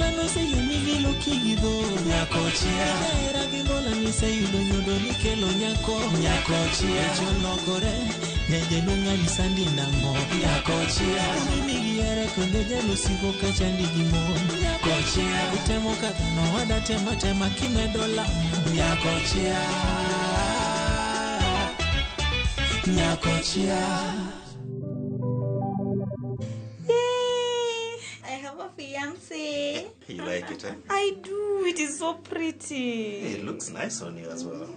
Dala noseyie gilo kigidho nyakochia. Hera gi mbola niseyudo nyodo nikelo nyako nyakochia. Cholokore nyajaluo ng'ani sandi nang'o nyakochia. Mimi gihere kendo jaluo siko kachandi gi mon nyakochia. Itemo ka dhano wada tema tema kimedo lamo nyakochia. Nyakochia. Yay! I have a fiance. You like it, eh? I do. It is so pretty. It looks nice on you as well.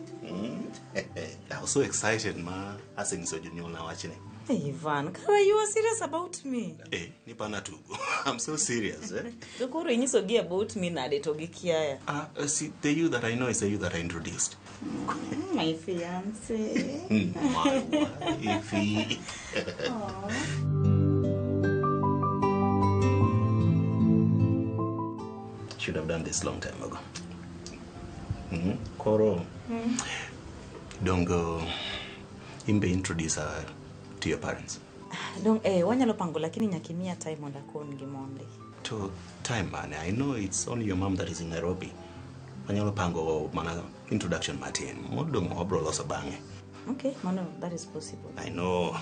I was so excited, ma. Asenyiso jonyuolna wachni. Hey, Ivan, Kara, you are serious about me. Eh, nipana tugo. I'm so serious, eh? To koro inyisogi about me nade to gikiaya. See, the you that I know is the you that I introduced. My fiance. My wifey. Should have done this long time ago. Koro, don't go. Imbe introduce her to your parents. Dong, wanyalo pango lakini nyaka imiya time mondo akon gi mondi. To time, man. I know it's only your mom that is in Nairobi. Wanyalo pango mana introduction matin. Modong wabro loso bang'e. Okay, mano, that is possible. I know.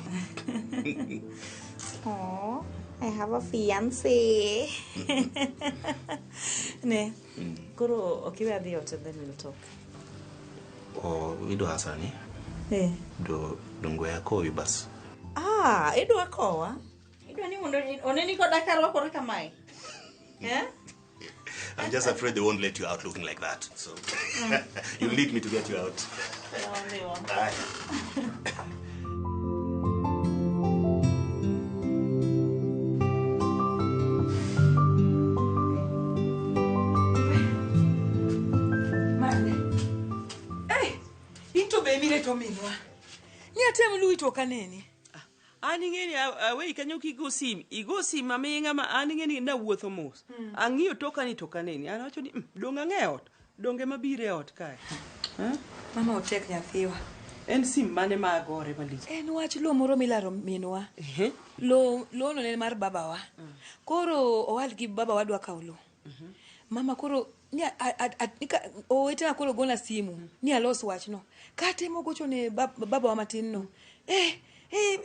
Oh, I have a fiance. Ne, koro ok iwe adhi ot and then we'll talk. O idwa sani? Eh. Do dongo ya kowi bas. Ah, idwa kowa? Idwa ni mondo oneni koda karwakore kamae? Eh? I'm just afraid they won't let you out looking like that. So you'll need me to get you out. Bye. Mane. Hey, in to be mireto minwa. Ni atem luwi to ok aneni. An ing'eni aweyi kanyo kigo sim, igo sim aming'a ma an ing'eni nawuotho mos. Ang'iyo toka ni to ok aneni. An awacho ni dong ang'e ot, donge mabiro e ot kae. Mama otek nyathiwa. En sim mane ma agore malich? En wach lo moro milaro minwa. Lo lono ne mar babawa. Koro owadgi babawa dwa kawo lo. Mama koro ni owetena koro gona simu ni alos wachno. Katemo gocho ne babawa matin no.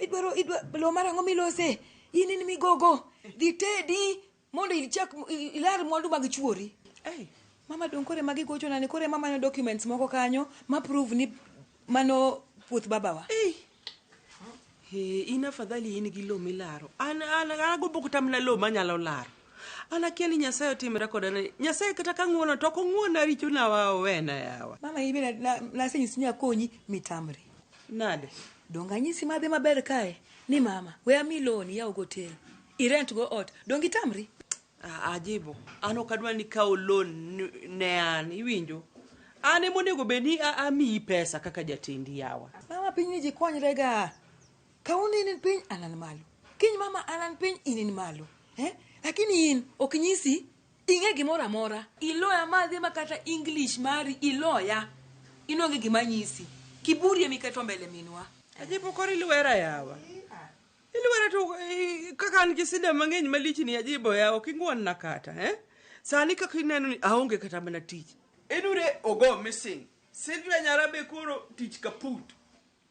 Idwaro idwa lo mar ang'o milose? In in migogo. Dhi tedi mondo ichak ilar mwandu mag chuori. Hey. Mama dong kore magi gochona ni kore mama documents moko kanyo ma prove ni mano puoth babawa. Hey. He, in afadhali in gi lo milaro. An agombo kata mana lo manyalo laro. An akia ni Nyasaye otimre koda nade. Nyasaye kata ka ng'uono to ok ong'uona richona wa owena yawa. Mama in be nasenyisi ni akonyi mitamri. Nade? Dong anyisi madhi maber kae ni mama we ami loan iyaw go hotel. Irent go ot. Dong itamri? Ajibo. An ok adwa ni kawo loan ne an, iwinjo? An ema onego bed ni amiyi pesa kaka jatendi yawa. Mama piny ni ji konyre ga. Kawuono in piny an an malo. Kiny mama an an piny in in malo. Eh? Lakini in ok nyisi ing'e gimoro amora. Iloya madhi ma kata English mari iloya. In onge gima nyisi. Kiburi emiketo mbele minwa. Ajibo koro ilwera yawa. Ilwera to kaka an gi sida mang'eny malich ni ajibo yawa ok ing'uon na kata, eh? Sani kaka ineno ni aonge kata mana tich. Enure ogo missing. Sylvia nyara be koro tich kaput.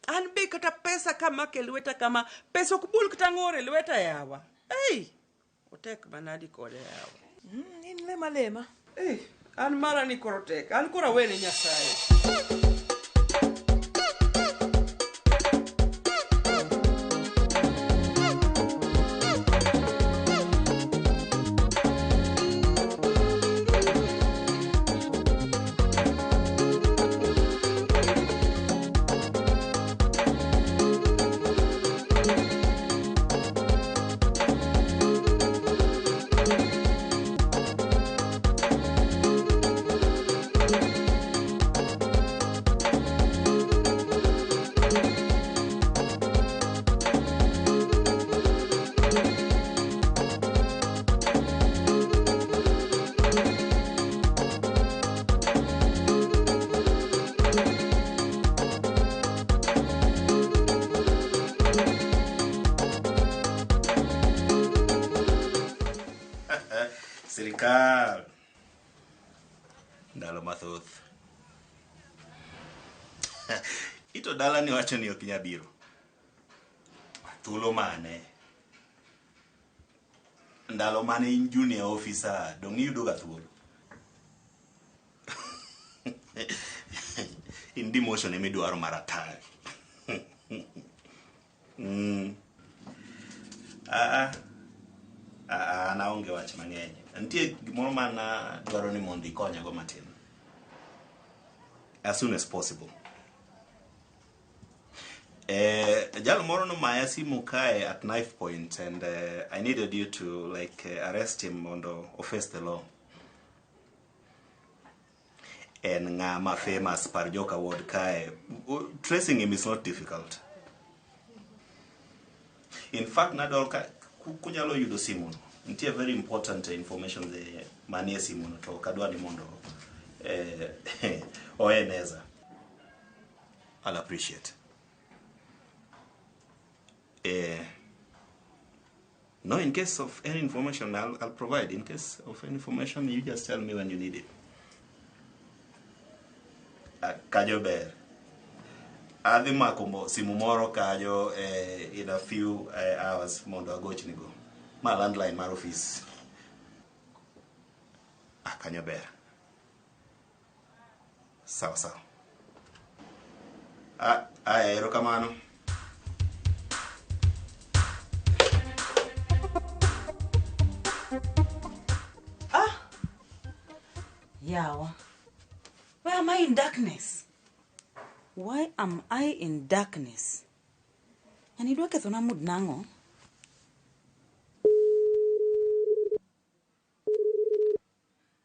An be kata pesa kamake lweta kama, pesa ok bul kata ng'or e lweta yawa. Ei, otek manadi kode yawa. In lema lema. Ei, an mara ni koro tek. An koro awene Nyasaye. Ndalo mathoth. Ito dala ni wacho ni ok inyal biro. Thuolo mane? Ndalo mane in junior officer, dong' iyudo ga thuolo. In demotion ema idwaro mar atari. Ah, ah, an aonge wach mang'eny. Nitie gimoro mana dwaro ni mondo ikonyago matin. As soon as possible. Jal moro nomaya simu kae at knife point and I needed you to like arrest him mondo o face the law. En ng'ama famous par joka ward kae. Tracing him is not difficult. In fact, nadwaro ka kunyalo yudo simu no. Nitie very important information the manie simu no to ok adwa ni mondo oeneza. I'll appreciate. No, in case of any information, I'll provide. In case of any information, you just tell me when you need it. Kajo ber. Adhi mako simu moro kajo in a few hours mondo agochnigo. Ma landline mar office. Kanyo ber. Sawa sawa. Aya, erokamano. Yawa. Why am I in darkness? Why am I in darkness? Yani idwa kethona mood nang'o?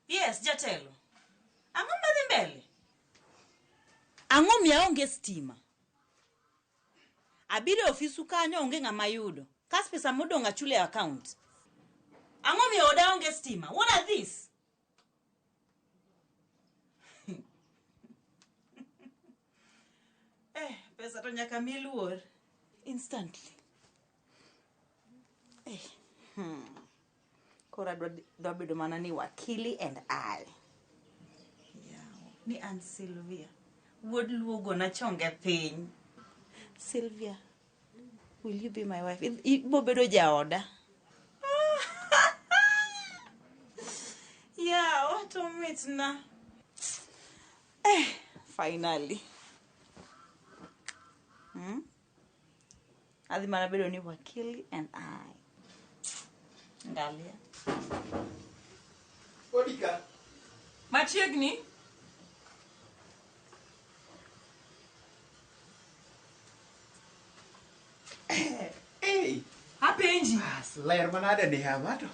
Yes, jatelo. Ang'o madhi mbele? Ang'o miya onge stima? Abiro e ofisu kanyo onge ng'ama yudo. Kas pesa modong' achule e account. Ang'o miyo oda onge stima? What are these? Pesa to nyaka mi luor. Instantly. Koro adwa dwa bedo mana ni wakili and I. Yawa, ni an Sylvia. Wuod Luo gona chonge piny. Sylvia, will you be my wife? Ibo bedo jaoda. Yawa, to mitna. Finally. Adhi mana bedo ni wakili and I. Ngalia. Odika. Machiegni. Hey. Apenji. Ler manade ni hama to.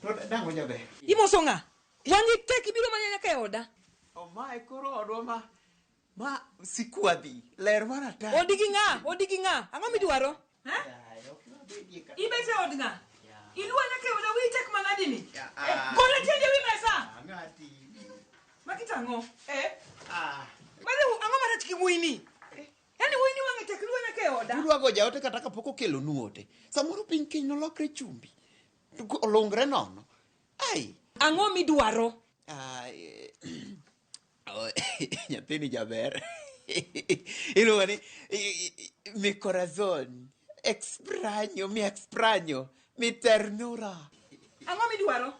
To dang' jaber. Imoso ng'a? Wang'i tek ibiro mana nyaka e oda. Omae koro odwa ma sikwadhi. Ler mar atari. Odi gi ng'a? Odi gi ng'a? Ang'o midwaro? Ibet e od ng'a? Iluwa nyaka e oda wiyi tek manadi ni? Gol tiende wi mesa. Ng'ati. Magi tang'o? Mane ang'o marach gi wuoyi? Yaani wuoyi ni wang'e tek iluwa nyaka e oda. Udwa go jaote kata kapok okelonu ote. Samoro piny kiny nolokre chumbi. Olungre nono. Ai. Ang'o midwaro? Nyathini jaber. Iluongo ni mi corazon. Extraño, mi extraño, mi ternura. Ang'o midwaro?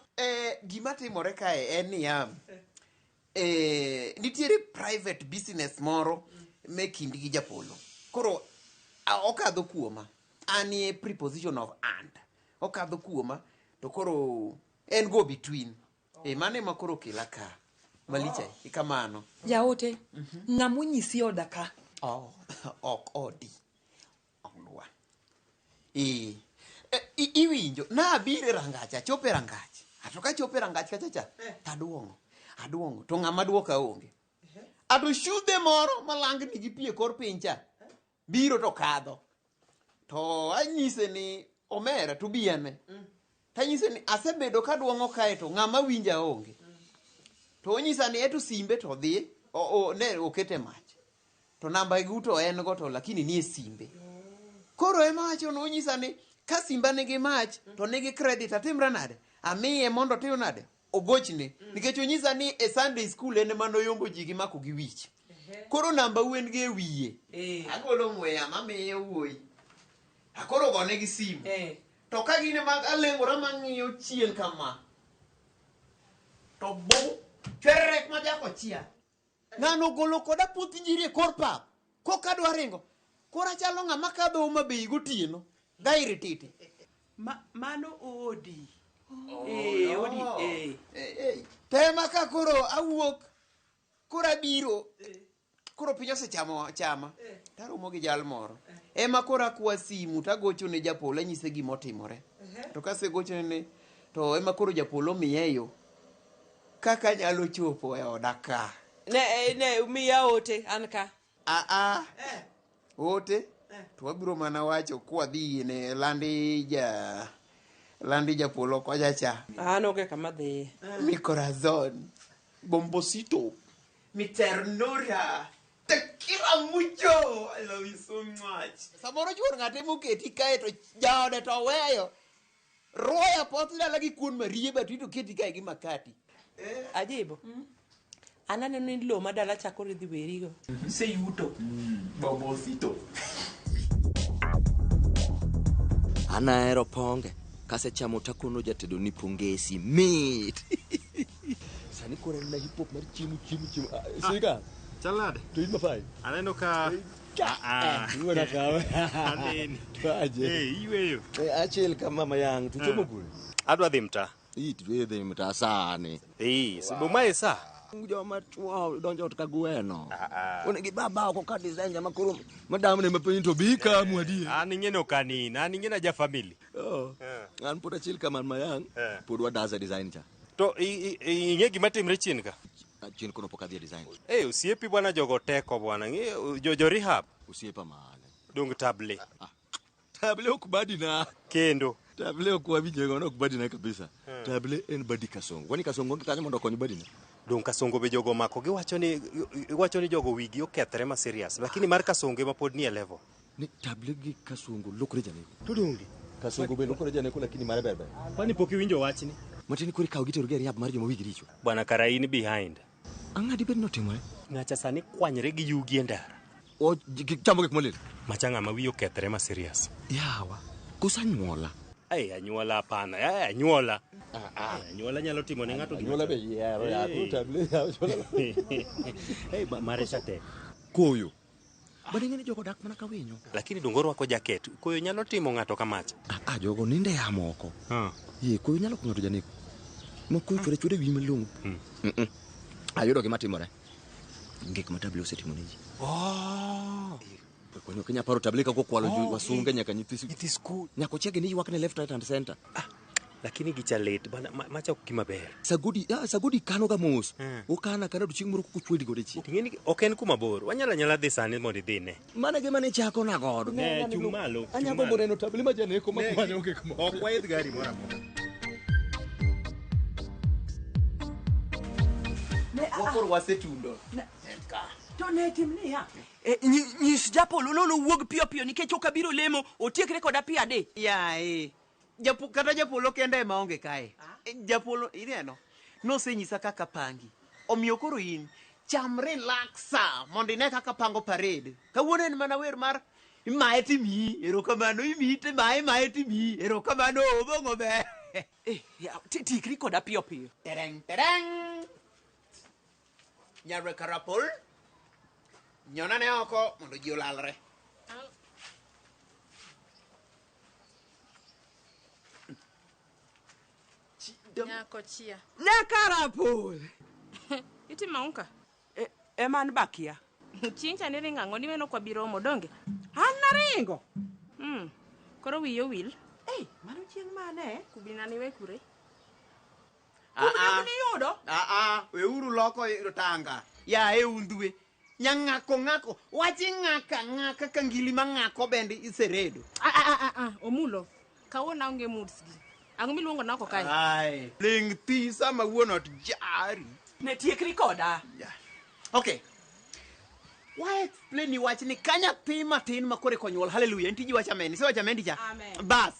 Gima timore kae en niya, nitiere private business moro me kindi gi japolo. Koro okadho kuoma. An e preposition of and. Okadho kuoma to koro en go between. Mano ema koro okela ka. Malicha, kamano. Jaote, ng'ama onyisi oda ka? Oh, ok odi. Odwa. Iwinjo, nabiro e rangach, achopo e rangach. Ato kachopo e rangach kacha cha, taduong'o. Aduong'o, to ng'ama duoka onge. Ato shudhe moro malangni gi pi e kor piny cha, biro to kadho. To anyise ni, omera, to bi ane. Tanyise ni, asebedo kaduong'o kae to ng'ama winja onge. To onyisa ni eto simbe to dhi, ne okete mach. To namba gi to en go to lakini nie simbe. Koro ema wacho no onyisa ni ka simba nigi mach to nigi credit atimra nade? Amiye mondo otim nade? Ogochne nikech onyisa ni e Sunday school en ema noyombo ji gi mako gi wich. Koro namba u en gi e wiye. Agolo ong'we yamo amiyo wuoyi. Akoro gone gi simu. To ka gin ema alengora mang'iyo chien kama. To bu chwerek ma jako chia. Ng'ano ogolo koda puoth njiri e kor pap. Koka adwa ringo. Koro achalo ng'ama kadho Homa Bay gotieno. Gairi titi. Mano odi. Eh, odi, eh. Tema ka koro awuok, koro abiro, koro piny osechamo chama, taromo gi jal moro. Ema koro akwa simu tagocho ne japolo anyise gima otimore. To kasegochone ne, to ema koro japolo miya e yo kaka anyalo chopo e oda ka. Ne, miya ote, an ka. Aa, ote, to wabiro mana wacho kwadhi ne landi ja landi japolo kocha cha. An onge kama dhiye. Mi corazon, bombosito, mi ternura, te quiero mucho. I love you so much. Samoro chuor ng'ate moketi kae to jaode to weyo. Ruoya poth dala gi kuon marieba to ito keti kae gi makati. Ajibo. An aneno ni lowo ma dala cha koro idhi werigo. Iseyuto. Bombosito. An ahero ponge. Kasechamo takono jatedo ni pongesi mit. Sani koro en na hip hop mar chiemo chiemo chiemo. Sika. Chalade. To in mafai. Aneno ka Iwena kawe. Aneni. To aje. Eh, iyweyo. Achiel kama mayang to chomo kure. Adwa dhi mta. It dhi mta sani. Eh, sibo mae sa. Joma chuo donjo ot ka gweno. Onego ibaba oko ka design jama koro madam ne mapiny to bi ka mwadie. An ing'eno ok anin, an ing'eno ja family. Oh. An pod achiel kama mayang pod wadaza design cha. To ing'e gima timre chien ka? Chien kono pok adhi e design. Eh, osiepi bwana jogo teko bwana. Ng'e jo rehab. Osiepa mane. Dong table. Table ok badina. Kendo. Table ok wawinje gono ok badina kabisa. Table en badi Kasongo. Kwani Kasongo onge kanyo mondo okony badina? Dong Kasongo be jogo omako giwacho ni giwacho ni jogo wigi okethre ma serious. Lakini mar Kasongo ema pod nie level. Ni table gi Kasongo lokore janeko. To donge. Kasongo be lokore janeko lakini mare ber ber. Kwani pok iwinjo wachni? Matin koro ikawo gitero gi e rehab mar joma wigi richo. Bwana kara in behind. Ang'o dibed notimore? Ng'acha sani kwanyre gi yugi e ndara. O chamo gik molil. Macha ng'ama wiye okethre ma serious. Yawa. Koso anyuola. Ai anyuola hapana. Ai anyuola. Anyuola nyalo timo ne ng'ato gima. Anyuola be yiero ya Eh. table ya. Ei mare cha tek. Koyo. Bende ing'e ni jogo dak mana ka winyo. Lakini dongo orwako jaket. Koyo nyalo timo ng'ato kamacha. Ah, jogo ninde yamo oko. Ye, koyo nyalo konyo ng'ato janeko. Ma koyo chwere chwere wiyi malong'o. Mm-mm. Ayudo gima timore. Gik ma table osetimo ne ji. Oh. Kwani ok inyal paro table kaka okwalo wasunge nyaka nyithi skul. Nyaka ochiegi ni ywak ne left right and center. Lakini gicha lit bana macha ok gima ber. Sagodi, sagodi kano ga mos. Okana kana to chieng' moro kok ochwedi godo e chieng'. Ing'e ni ok en kuma bor. Wanyalo anyala dhi sani mondo idhi ne. Mano e gima ne chako na godo. Ne, chung' malo. Anya gombo neno table ma janeko ma kwanyo gik moko. Ok waidh gari moro amora. Wakoro wasetundo. To ne tim niya. Nyis japolo nono wuog piyo piyo nikech ok abiro lemo otiekre koda piyo adek. Yae. Japo, kata japolo kende ema onge kae. Japolo ineno nosenyisa kaka pangi. Omiyo koro in cham relaxa mondo ine kaka pango parade. Kawuono en mana wer mar imaye timiyi erokamano imiyi timaye imaye timiyi erokamano obong'o be. Tikri koda piyo piyo. Tereng tereng. Nyarwe karapol. Nyona ne oko mondo ji olalre. Nyako chia. Nyakarapol. Itimo ang'o ka? Ema an bakia. Chieng' cha niringo ang'o niweno kwa biromo donge? An naringo. Koro wiyi owil. Eh, mano chieng' mane? Kubina niwe kure? Kubni niyudo? Weuru loko tanga. Yae undhwe. Nyang'ako ng'ako. Wachi ng'aka ng'aka ka ngili ma ng'ako bende iseredo. Omulo. Kawuono aonge moods gi. Ang'o miluongo na oko kae? Ai, ling thi sama wuon ot jari. Ne tiekri koda. Okay. Why explain ni wach ni ka nyathi matin ma kore konyuol hallelujah nitie ji wacho amen isewacho amen cha Amen. bas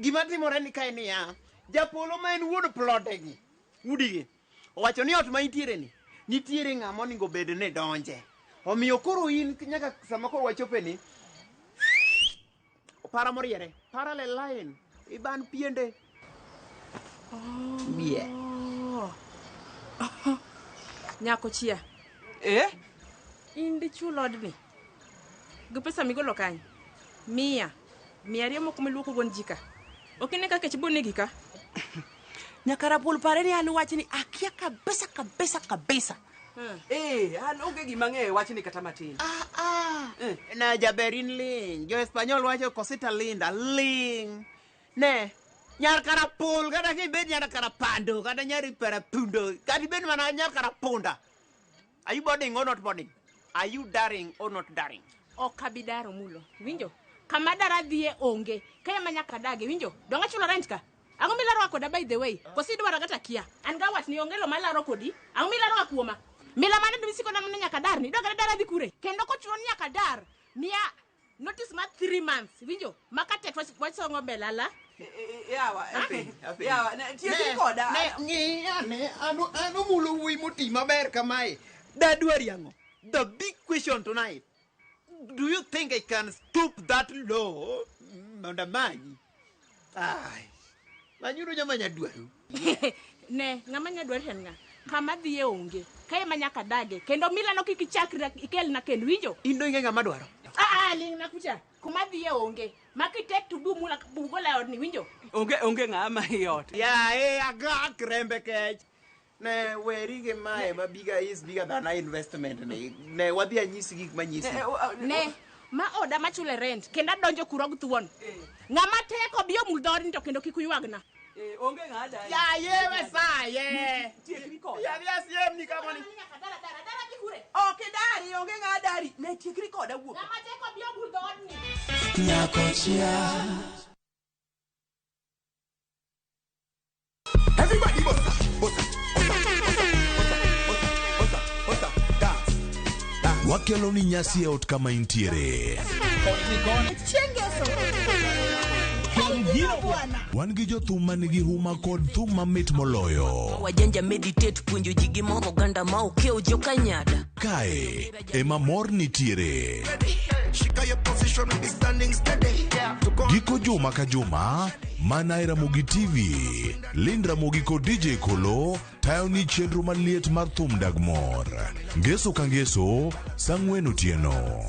gima timore ni kae niya japolo ma en wuon plodegi Udigi. Owacho ni ot ma intiere ni, nitiere ng'ama onego bed ni donje. Omiyo koro in nyaka sama koro wachope ni, opara moriere, parallel line, iban piende. Yeah. Nyako chia. Eh? In dichul odni. Gi pesa migolo kanye? 100. 200 moko miluoko gon ji ka. Ok ine ka kech bonegi ka? Nyaka rapul pare ni an wachni akia kabisa kabisa kabisa. An onge gima ang'eyo wachni kata matin. Na jaber in ling. Jo Espanyol wacho cosita linda, ling. Ne, nyar karapul kata kibed nyar karapando kata nyar parapundo kata ibed mana nyar karapunda. Are you boarding or not boarding? Are you daring or not daring? Ok abi daro mulo. Winjo? Kama dara dhiye onge. Kae ma nyaka dage, winjo? Dong achulo rent ka? Ang'o milaro koda by the way? Kosi idwaro kata kia? An ga watni onge lo malaro kodi. Ang'o milaro kuoma? Mila mane dwisiko na nyaka dar ni. Dogara dara dhi kure. Kendo kochuno ni nyaka dar. Miya notice ma 3 months. Winjo? Makate wachongo mbelala. Yawa, yawa, tiekri koda. Ne, ng'i ane, an omulo wuoyi moti maber kamae. Dadwari ang'o? The big question tonight. Do you think I can stoop that low mondo amanyi? Ai, manyuru joma nyadwaru. Ne, ng'ama nyadwaro en ng'a? Kama dhiye onge. Kae ma nyaka dage. Kendo milano kik ichakri ikelna kendo, winjo? In do ing'e ng'ama dwaro? Ling na kucha. Kuma dhiye onge. Makitek to bu mula bugola odni, winjo? Onge ng'ama i ot. Ya, agak rembe kech. Ne, weri gi mae ma bigger is bigger than our investment ni. Ne, wadhi anyisi gik manyisi. Ne, ma oda machule rent. Kendo adonjo kuro gi thuon. Ng'ama teko bi omul dhoodni to kendo kik uywagna. Onge ng'a dari. Ya, ye, we sa, ye. Tiekri koda. Ya, ya, siem ni kamoni. Ok idari, onge ng'a dari. Ne, tiekri koda wuok. Ng'ama teko bi omul dhoodni. Nyakochia. Everybody bossa, bossa, bossa, bossa, bossa, bossa, dance. Wakelo ni nyasi e ot kama intiere. Wan gi jothum manigi huma kod thum mamit moloyo. Wajanja meditate puonjo ji gi moro oganda ma okiewo jokanyada. Kae ema mor nitiere. Giko juma ka juma mana e Ramogi TV, Lind Ramogi kod DJ Kolo tayo ni chenro maliet mar thum dag mor. Ngeso ka ngeso, saa 4 otieno.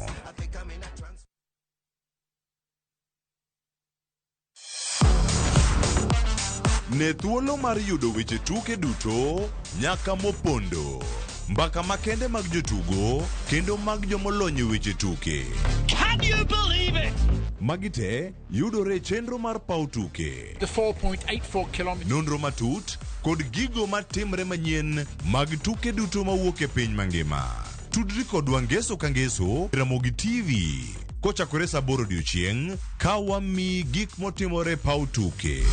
Ne thuolo mar yudo weche tuke duto nyaka mopondo. Mbaka makende mag jotugo kendo mag jomolony e weche tuke. Can you believe it? Magi te yudore e chenro mar paw tuke. The 4.84 kilometers. Nonro matut kod gigo matimre manyien mag tuke duto mawuok e piny mangima. Tudri kodwa ngeso ka ngeso Ramogi TV kochakore saa 8 odiochieng' ka wamiyi gik motimore paw tuke.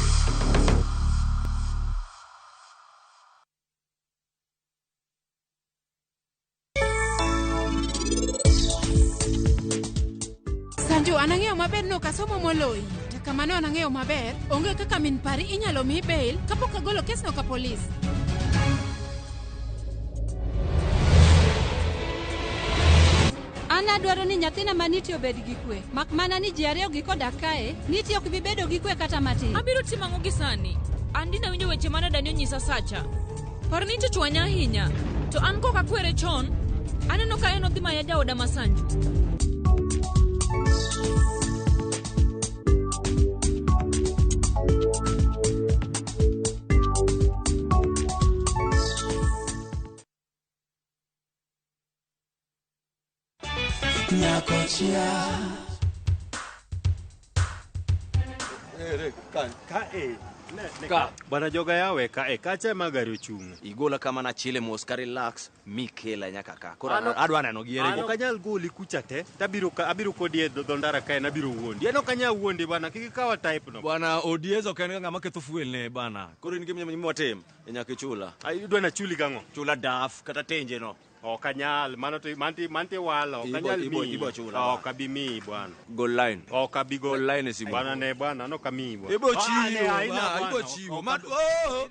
Sanju, an ang'eyo maber ni ok asomo moloyi. To kamano an ang'eyo maber, onge kaka min pari inyalo mi bail kapok agolo kesno ka polis. An adwaro ni nyathina ma Niti obed gi kwe. Mak mana ni ji ariyo gi kodak kae, Niti ok bi bedo gi kwe kata matin. Abiro timo ang'o gi sani? An dina winjo weche mane Dani onyisa sacha. Par ni chwanya ahinya. To an kok akwere chon, aneno ka en odhi maya jaoda ma Sanju. Nyakochia. Ka. Bwana joga yawe ka e kacha ema gari ochung'. Igola kama na chile mos ka relax mikela nyaka ka. Koro adwa neno gi ere. Ok anyal goli kucha te, tabiro ka abiro kodi e dho ndara kae nabiro wuondi. En ok anyal wuondi bwana, kik ikawa type no. Bwana Odies ok en ng'ama ketho fuel ne bana. Koro in gima watim, nyaka ichula. Ai idwa na chuli gang'o? Chula daf kata tenje no. Ok anyal, mano to manti walo, ok anyal miyi. Ibo chula. Ok abi miyi bwana. Gol line. Ok abi gol line e simu. Bwana ne bwana, no kamiyi bwana. Ibo chiwo, ibo chiwo.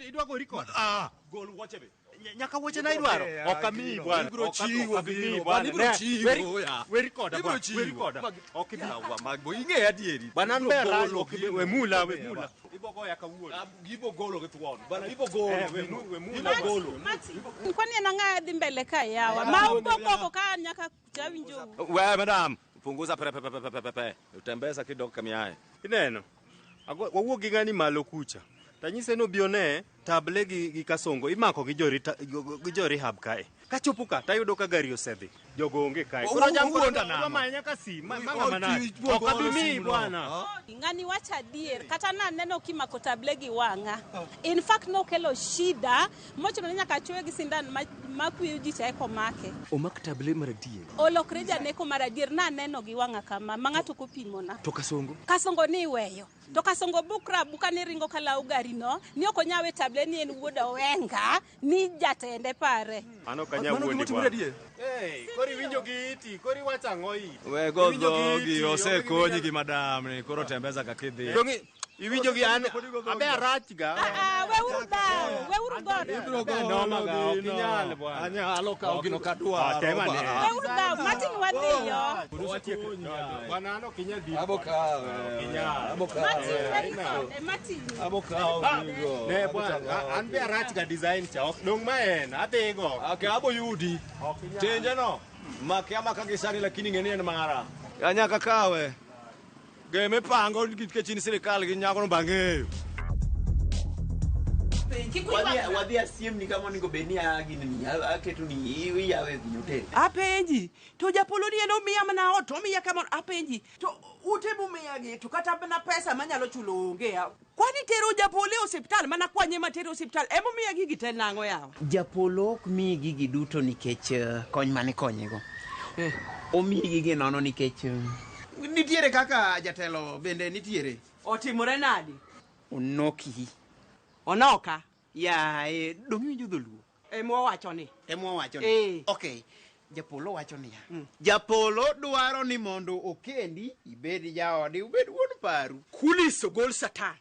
Idwa gori koda. Ah, gol wuoche be. Nyaka wuoche na idwaro. Ok amiyi bwana. Ibro chiwo gino. Bwana ibro chiwo ya. Weri koda bwana. Weri koda. Ok ibi. Yawa magbo ing'e adieri. Bwana an ber rach, ok ibi we mula, we mula. Ibo goya kawuono. Gibo golo gi thuon. Bwana ibo golo. We mula golo. Kwani en ang'o dhi mbele ka yawa? Ma ugo koko ka nyaka chawinjo. We madam, punguza pe pe pe pe pe pe. Utembeza kidogo kamiae. Ineno. Wawuok gi ng'ani malo kucha. Tanyise no bione table gi Kasongo imako gi jo rehab kae. Kachopo ka tayudo ka gari osedhi. Jogo onge kae. Koro jambo ma nyaka si ma manade. Ok abi miyi bwana. Ng'ani wacho adier kata naneno kimako table gi wang'a. In fact nokelo shida mochuno ni nyaka chwoye gi sindan makwiyo ji cha eko make. Omak table mar adier. Olokre janeko mar adier naneno gi wang'a kama ma ng'ato ok opimona. To Kasongo? Kasongo ni iweyo. To Kasongo bukra buka ni ringo kalawo gari no ni ok onyawe table ni en wuod Owenga ni jatende pare. Mano kanya wuondi bwana. Hey, kori winjo gi iti, kori wacho ang'o i? We go dhogi, osekonyi gi madam ni koro tembeza kaka idhi. Dongi iwinjo gi an abe arach ga. Ah, weuru dhawo, weuru godo. Ibro golo ga, ok inyal bwana. Anyalo kawo gino kadwaro. Tema ne. Weuru dhawo, Martin wadhiyo. Bwana an ok inyal dhi. Abo kawe. Inyal. Abo kawe. Martin, Abo kawo gigo. Ne bwana, an be arach ga design cha. Ok dong ma en, adhigo. Okay, abo yudi. Tenje no. Make amaka gi sani lakini ng'e ni en mara. Nyaka kawe. Geme pango nikech in sirikal gi nyakono bang'eyo. Wadhi asiemni kama onego bed ni gineni aketo ni iyawe gi hotel. Apenji, to japolo ni en omiya mana ot, omiya kamoro, apenji. To ute mumiyagi, to kata mana pesa manyalo chulo onge ya. Kwani tero japolo e osiptal, mana kwanye ma tero osiptal, emomiya gigi te nang'o yawa? Japolo ok miyi gigi duto nikech kony mane konyego. Omiyi gigi nono nikech nitiere kaka jatelo bende nitiere. Otimore nadi? Onoki. Onoka? Yae, dong' iwinjo dholuo? Emwawacho ni. Emwawacho ni. Okay. Japolo wacho niya. Japolo dwaro ni mondo okendi, ibed jaode, ubed wuon paru. Kuliso gol satan.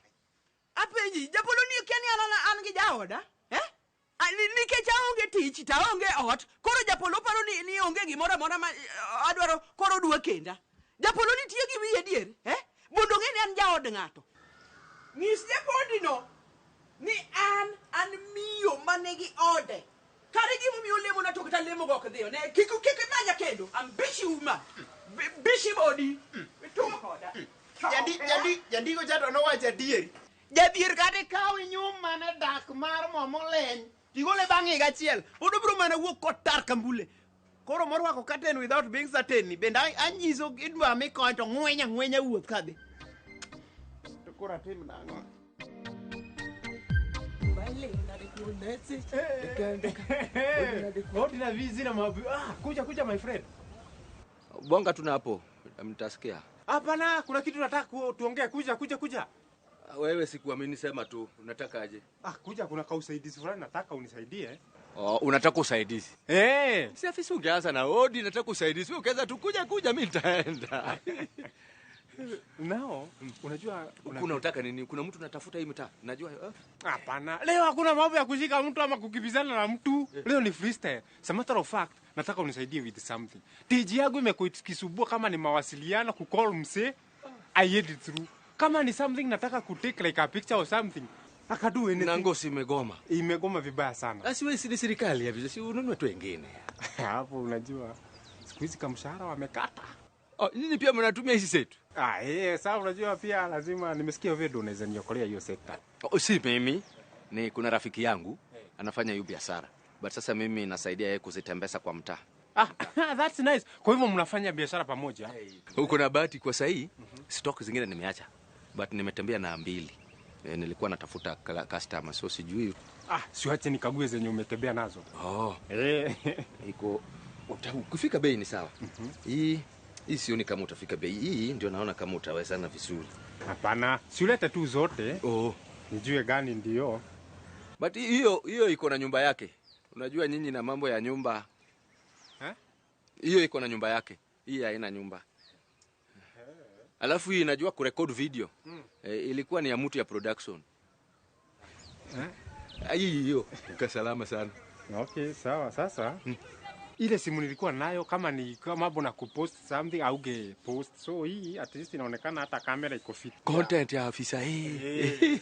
Apenji, japolo ni kia ni an gi jaoda? Eh? Nikech aonge tich, to aonge ot, koro japolo paro ni onge gimoro amora ma adwaro, koro odwa kenda. Japolo nitie gi wiye dier, eh? Mondo ong'e ni an jaod ng'ato. Nyis japondino ni an miyo manigi ode. Kare gimomiyo lemona to kata lemogo ok dhiyo. Ne, kik imanya kendo. I'm busy woman. Busy body. Tugo koda. Jandiko cha to nowacho adieri. Jadhier kata ikaw inyum mana dak mar mo moleny, tigole bang' higa achiel, pod obiro mana wuok kotar ka mbule. Koro morwako curtain without being certain ni bende anyiso idwa mi kony to ng'wenya ng'wenya wuoth kadhi. To koro atim nang'o? Kuja my friend. Bonga tuna hapo, mtasikia. Hapana, kuna kitu nataka tuongee. Kuja. Wewe sikuamini, sema tu, unataka aje? Kuja, kuna kausaidizi fulani nataka unisaidie. Oh, unataka usaidizi? Eh. Si afisi ungeanza na odi, nataka usaidizi. Wewe ukianza tu kuja mimi nitaenda. Nao, unajua kuna unataka nini? Kuna mtu natafuta hii mtaa. Najua. Hapana. Leo hakuna mambo ya kushika mtu ama kukibizana na mtu. Leo ni freestyle. As a matter of fact, nataka unisaidie with something. TG yangu imekuisubua kama ni mawasiliano kucall mse. I heard it through. Kama ni something nataka kutake like a picture or something. Akadu anything. Na ngozi imegoma. Imegoma vibaya sana. Basi wewe si serikali ya si ununue tu wengine. Hapo unajua siku hizi kama mshahara wamekata. Oh, nyinyi pia mnatumia hizi zetu? Sasa unajua pia lazima nimesikia wewe ndio unaweza niokolea hiyo sekta. Oh, si mimi, ni kuna rafiki yangu anafanya hiyo biashara. But sasa mimi nasaidia yeye kuzitembeza kwa mtaa. That's nice. Kwa hivyo mnafanya biashara pamoja? Hey. Uko na bahati kwa sahi, stock zingine nimeacha. But nimetembea na 2. Nilikuwa natafuta customer, so sijui. Siache nikague zenye umetembea nazo. Oh. Iko ukifika bei ni sawa. Hii sioni kama utafika bei. Hii ndio naona kama utawezana vizuri. Hapana, siulete tu zote. Oh, nijue gani ndio. But hiyo iko na nyumba yake. Unajua nyinyi na mambo ya nyumba. Hiyo iko na nyumba yake. Hii haina nyumba. Alafu hii inajua kurekod video. Ilikuwa ni ya mtu ya production. Hii hiyo iko salama sana. Okay, sawa. Sasa ile simu nilikuwa nayo kama ni kama mambo na kupost something au ge post. So hii at least inaonekana hata kamera iko fit. Content ya afisa hii.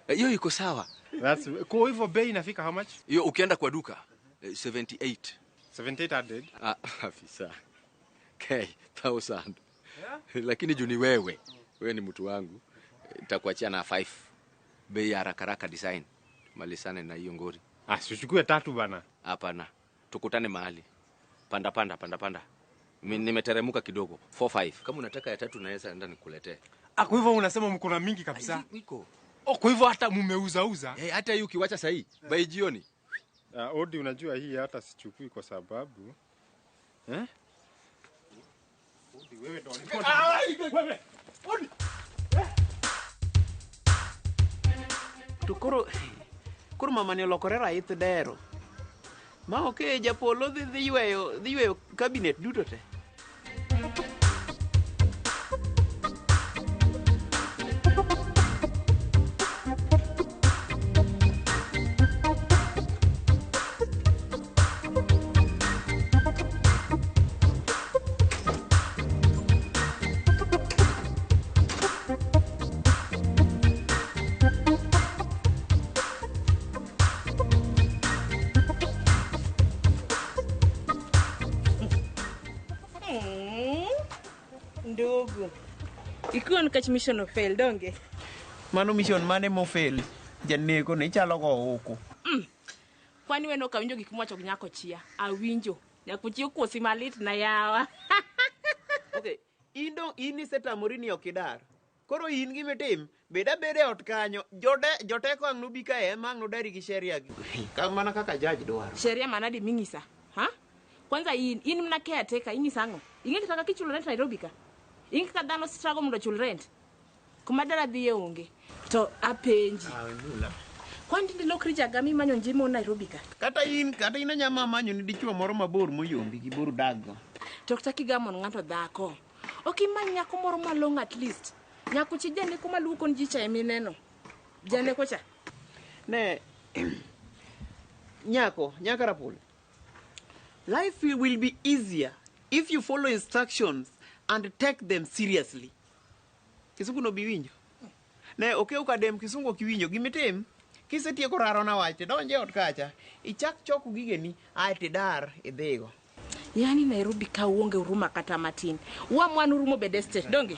Hiyo iko sawa. That's kwa hivyo bei inafika how much? Hiyo ukienda kwa duka 78. 7800. Ah, afisa. K thousand. Lakini juu ni wewe. Wewe ni mtu wangu. Nitakuachia na 5. Bei ya haraka haraka design. Tumalizane na hiyo ngori. Ah, sichukue tatu bana. Hapana. Tukutane mahali. Panda panda panda panda. Nimeteremuka kidogo. 4 5. Kama unataka ya tatu naweza enda nikuletee. Ah, kwa hivyo unasema mko na mingi kabisa. Iko. Oh, kwa hivyo hata mumeuza uza. Eh, hata hii ukiwacha sahii by jioni. Odi, unajua hii hata sichukui kwa sababu eh? Odi, wewe ndo Ah, wewe. Odi. To koro koro mamani olokore raith dero. Ma ok japolo dhi yweyo cabinet duto te. Ndugu, ikiwa nikech mission ofail donge? Mano mission mane mofail? Janeko ne ichalo go ouko. Kwani we nok awinjo gik miwacho gi nyako chia? Awinjo. Nyako chia okuosi malit na yawa. Okay, in dong in isetamori ni ok idar. Koro in gimitim, bed abeda e ot kanyo, joteko ang' nobi kae ema ang' nodari gi sheria gi. Ka mana kaka judge dwaro. Sheria manadi ming'isa? Ha? Kwanza in mana caretaker ing'isa ang'o? Ing'e kata kaka ichulo rent Nairobi ka? Ing'e kaka dhano struggle mondo ochul rent? Kuma dala dhiye onge. To apenji. Kwani tinde lokri jaga mimanyo njimo Nairobi ka? Kata in anyama manyo ni dichuo moro mabor moyombi gi bor udaggo. To kata kigamo ng'ato dhako. Ok imany nyako moro malong'o at least. Nyako chi janeko maluoko ni ji cha emineno. Janeko cha. Ne nyako, nyaka rapul. Life will be easier if you follow instructions and take them seriously. Kisungu no biwinjo. Ne okew kadem kisungu ok iwinjo gimitim. Kisetieko raro na wach tidonj e ot kacha, ichak choko gigeni ae tidar idhigo. Yani Nairobi ka uonge huruma kata matin. Wa mwan urumo bede state donge?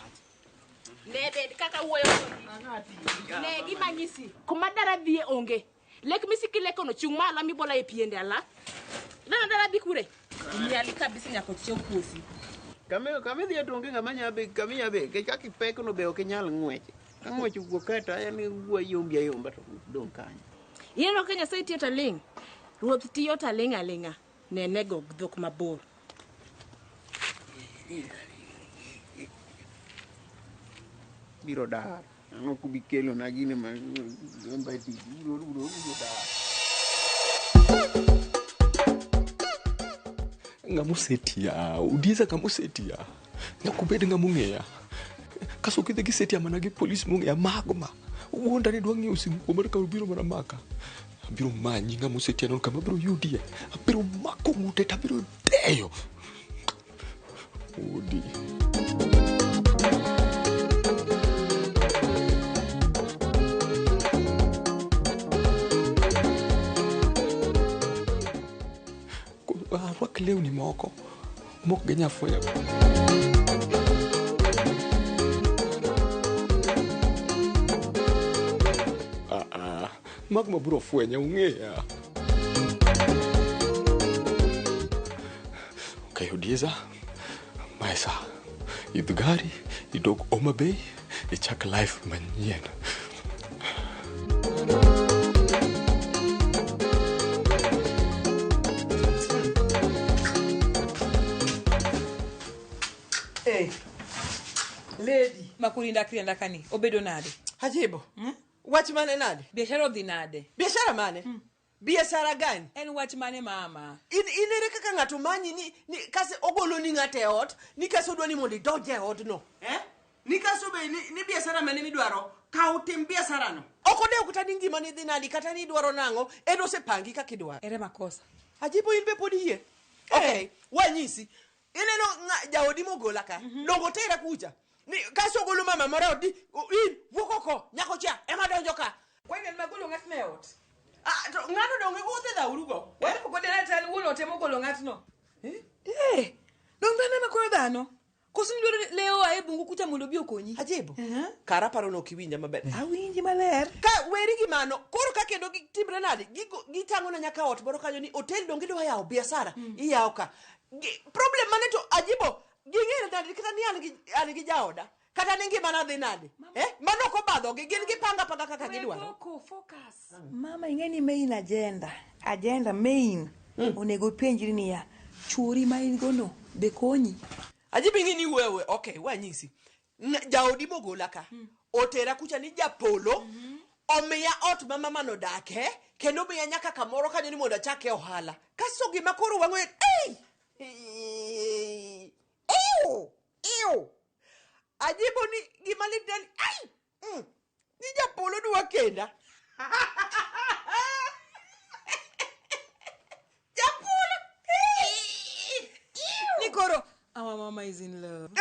Ne bed kaka wuoyo kodi. Ne gima nyisi. Kuma dara dhiye onge. Lek misiki lekono chung' malo mibola e piende ala. Dana dara dhi kure? Nyali kabisa nyako chiew kuosi. Kama idhiye to onge ng'ama nya be kama inya be nikech kaka ipek no be ok inyal ng'wech. Ka ng'wech owuok kae to en wuo yombi ayomba to dong' kanyo. Ineno ka Nyasaye tiyo to ling'. Ruoth tiyo to ling' aling'a. Nene go gi dhok mabor. Biro dar. Ang'o ok ubi kelona gini ma biro dar. Ng'ama osetiya, Udiza ng'ama osetiya. Nyaka obed ng'ama ong'eya. Kaso kidhi gisetia mana gi polis mong'eya mago ma. Wuonda ni dwa ng'iewo simu kuom ka obiro mana maka. Abiro manyi ng'ama osetiya no kama abiro yudie. Abiro mako ng'ute to abiro deyo. Odi. Arwak lewni moko mok ginya fwenyo. Ah, ah. Mago mabiro fwenya ung'eya. Okay, Odieza. Maesa. Idh gari, idog Homa Bay, ichak life manyien. Hey, lady. Makurinda krienda kani obedo nade? Ajibo. Wach mane nade? Biashara odhi nade? Biashara mane? Biashara gani? En wach mane mama? In in ere kaka ng'ato manyi ni, ni kase ogolo ni ng'ato e ot, ni kase odwa ni mondo idonj e odno. Eh? Ni kaso be ni, ni biashara mane midwaro, kaw tim biashara no. Ok odew kata ni ngimani dhi nadi kata ni idwaro nang'o, en osepangi kaka idwaro. Ere makosa. Ajipo in be pod iyie. Okay, wanyisi. Ineno ng'a jaodi mogola ka. Dongo tera kucha. Ni kaso ogolo mama moro e ot ni in wuok oko nyako cha ema donjo ka. Kwani en magolo ng'atno e ot? Ah, to ng'ano donge udhi dhawrugo. Wan pok odena to an wuon ot ema ogolo ng'atno. Eh, dong dhano ema konyo dhano. Koso nidwaro ni le oa e bungu kucha mondo obi okonyi? Ajibo. Kara paro no ok iwinja maber. Awinji maler. Ka weri gi mano, koro ka kendo gitimre nade? Gitang'ona nyaka ot moro kanyo ni hotel donge idwa yawo biashara, iyawo ka. Problem mane to ajibo, ging'ere nade kata ni an gi jaoda. Kata ni ngimana dhi nade? Eh? Mano ok obadhogi, gin gipanga panga kaka gidwaro. Focus. Mama ing'e ni main agenda, agenda main. Onego ipenjri niya, chuori ma in go no be konyi? Ajibo ing'e ni wewe, okay, wanyisi. Jaodi mogola ka, otera kucha ni japolo, omiya ot ma mama nodake, kendo omiya nyaka kamoro kanyo ni mondo achake ohala. Kasto gima koro wang'o ei! Ew! Ew! Ajibo ni gima lit en, ai! Ni japolo dwa kenda. Japolo! Ni koro, our mama is in love.